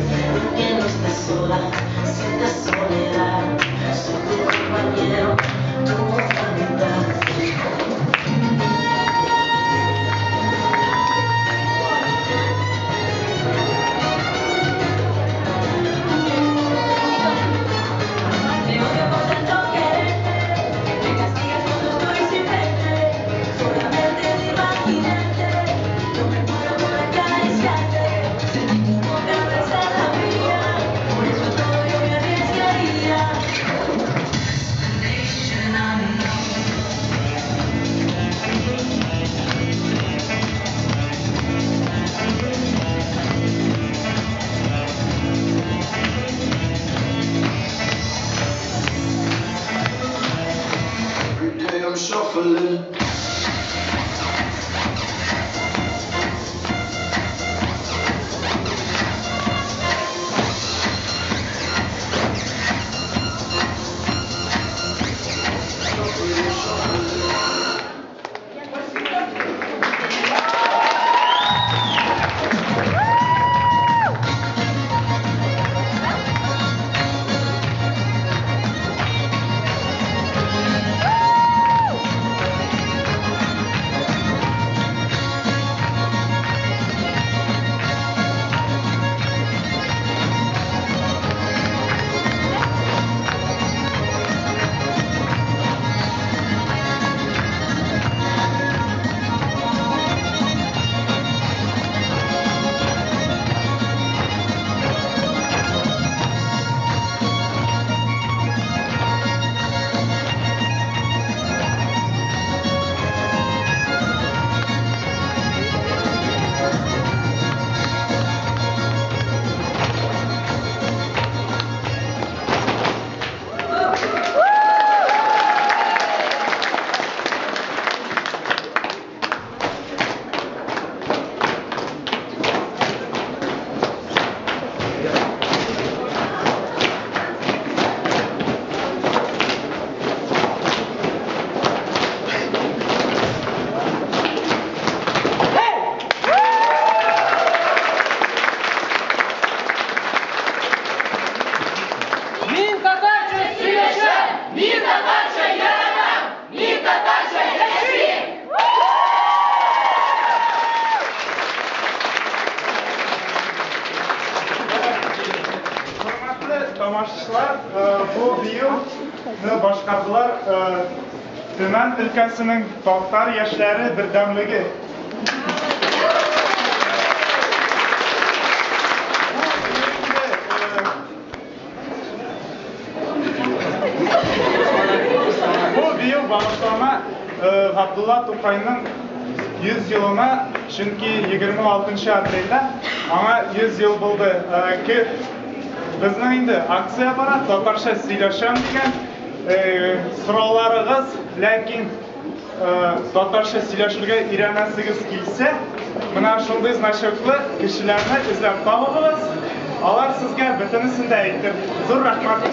Aunque no estés sola, sientas soledad. Soy tu compañero, tu otra mitad. Te odio por tanto quererte, me castigas cuando estoy sin verte. Solamente de imaginarte, yo me muero por acariciarte. Sentí tu boca besar la mía, por eso todo yo me arriesgaría. Every day I'm shuffling. Shuffling, shuffling. Мин татарча сөйләшәм! Мин татарча яратам! Мин татарча яшим! Хөрмәтле тамашачылар, бу биюне башкардылар Төмән өлкәсенең татар яшьләре бердәмлеге. Бу бию инде, Бу бию багышлана Габдулла Тукайның 100 елына, чөнки 26 апрельдә аңа 100 ел булды. Безнең инде акция бара, татарча сөйләшәм дигән сорауларыгыз, ләкин татарча сөйләшергә өйрәнәсегез килсә, менә шундый значоклы кешеләрне эзләп табыгыз. Алар сезгә бөтенесен дә әйтер. Зур рәхмәт.